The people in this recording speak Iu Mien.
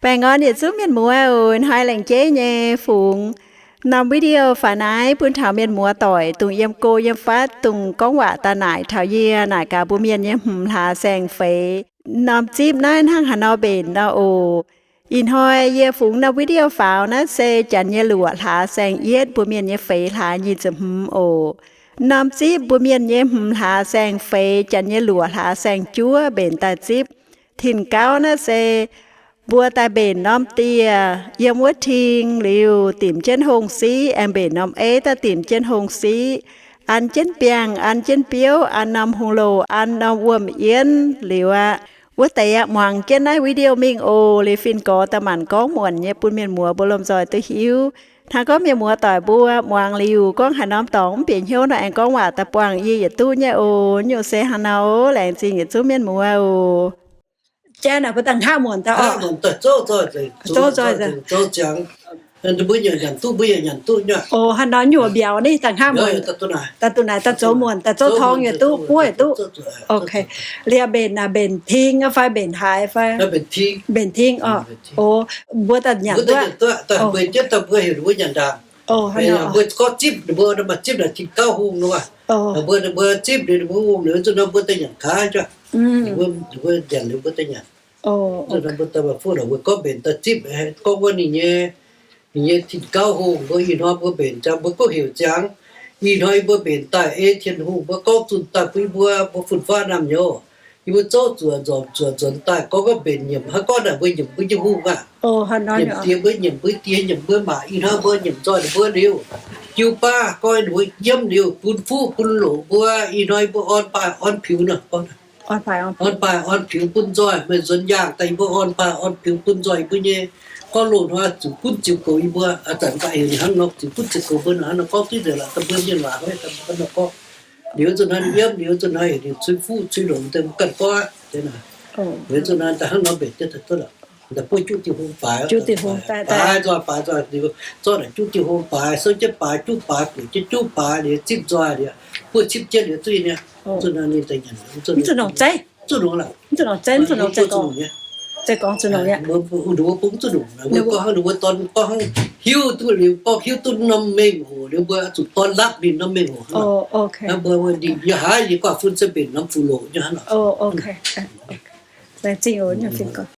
Baengh orn yietc zungv mienh muoz oc. Hnoi laengz jeiv nyei fungx norm video faaux naaiv bun taux mienh muoz doic, dongh yiem go yiem fatv, dongh gorngv waac daaih naaic taux yie, naaic gaax mbuo mienh nyei hmz hlaax saeng-feix norm zipv naaiv hnangv haaix nor mbenc nor oc. Ih hnoi yie fungx norm video faaux naaiv se janx nyei luoqc hlaax saeng-yietv, mbuo mienh nyei feix hlaax nyic ziepc hmz oc. Norm zipv mbuo mienh nyei hmz hlaax saeng-feix, janx nyei luoqc hlaax saeng-juov mbenc daaih zipv. Tin-gauv naaiv se mbuo daaih mbenc norm dieh yiem wuov ting liuz, dimc jienv hungh siqv, aengx mbenc norm eiv daaih dimc jienv hungh siqv, an jienv biangh, an jienv biouv, an norm hungh-louh, an norm wuom-yienv liuz aqv. Wuov deix aqv, muangx jienv naaiv video mingh oc. Liuz fin-gorx daaih manc gorngv muonc nyei bun mienh muoz mbuo lomh nzoih duqv hiuv. Hnangv gorngv mienh muoz doic mbuo muangx liuz gorngv haaix norm dorngx mv bieqc hnyouv nor, aengx gorngv waac daaih buangh yie yietc duqv nyei oc. Nyungc se hnangv nor oc. Laengz zingh yietc zungv mienh muoz oc. Jaa naaic mbuo daaih hnangv muonc daaih oc. Zoux nzoih, zoux ziangx. Mbuo yaac nyanc duqv, mbuo yaac nyanc duqv nyei. Oc, hnangv nor nyungc mbiauz ninh daaih hnangv muonc, daaih duqv naaic, daaih zoux muonc, daaih zoux torng yaac duqv, buov yaac duqv. Liuz mbenc, mbenc ting fai mbenc haaix fai? Mbenc ting oc. Oc, mbuo daaih nyanc duqv. Mbuo heuc mbuo nyanc ndaangc. Mbuo gorngv zipv, mbuo maaih zipv naaic tin-gauv hungh nor. Mbuo, mbuo zipv liuz mbuo hungh liuz zuqc nor mbuo daaih nyanc gaax. Mbuo nyanc liuz mbuo daaih nyanc. Zuqc nor mbuo daaih maaih fuqv lorqc, mbuo gorngv mbenc daaih zipv, gorngv wuov ninh nyei, ninh nyei tin-gauv hungh. Mbuo ih hnoi mbuo mbenc ziangx mbuo gorngv heuc ziangx. Ih hnoi mbuo mbenc daaih ei Tin-Hungh mbuo gorngv zunh daaih bun mbuo, mbuo fun-faqv naamh nyouz, yie mbuo zouv zuoqc nzormc zuoqc nzuonx daaih gorngv gorngv mbenc nyiemc haaix gorngv naaic mbuo nyiemc mbuo nyei hungh aqv. Nyiemc die mbuo, nyiemc mbuo die, nyiemc mbuo maac. Ih hnoi mbuo nyiemc nzoih ninh mbuo liuz, jiu baav gorngv ninh mbuo yiem liuz bun fuqv bun loqc mbuo. Ih hnoi mbuo orn baaih orn piux nor, orn baaih orn piux bun nzoih. Meih nzuonx yaangh daaih yie mbuo orn baaih orn piux bun nzoih yie mbuo nyei. Gorngv loz-hnoi zuqc gunv ziux goux yie mbuo, a'zanc baac heuc ninh hnangv nor ziux gunv ziux goux mbuo nor, hnangv nor gorngv duqv nzengc lorqc, daaih mbuo mienh waac hnangv nor gorngv. Liuz zuqc hnoi yiem, liuz zuqc hnoi heuc ninh cui fuqv cui loqc daaih mbuo ganh gorngv aqv. Liuz zuqc hnoi daaih hnangv nor mbenc jienv daaih duqv lorqc. Daaih buov juqv diuh hung baaix, baaix nzoih, baaix nzoih liuz, zorqv naaic juqv diuh hung baaix, souv jienv baaix, juqv baaix, gueic jienv juqv baaix liuz, zipv nzoih liuz, buov cipv jienv liuz duqv nyei. Zuqc hnoi ninh daaih nyanc, zuqc nongc zeiv, zuqc nongc lorqc, zuqc nongc zeiv, zuqc nongc zeiv gorngv, zuqc nongc zeiv gorngv. Ninh mbuo bun zuqc nongc, ninh mbuo gorngv hnangv, ninh mbuo dorn gorngv hnangv hiuv duqv liuz, gorngv hiuv duqv norm mengh oc, liuz mbuo zuqc dorn lapv ninh norm mengh oc. Mbuo ndin yie haiz yie guaav fun se mbenc norm fuqv loqc nyei hnangv lorqc.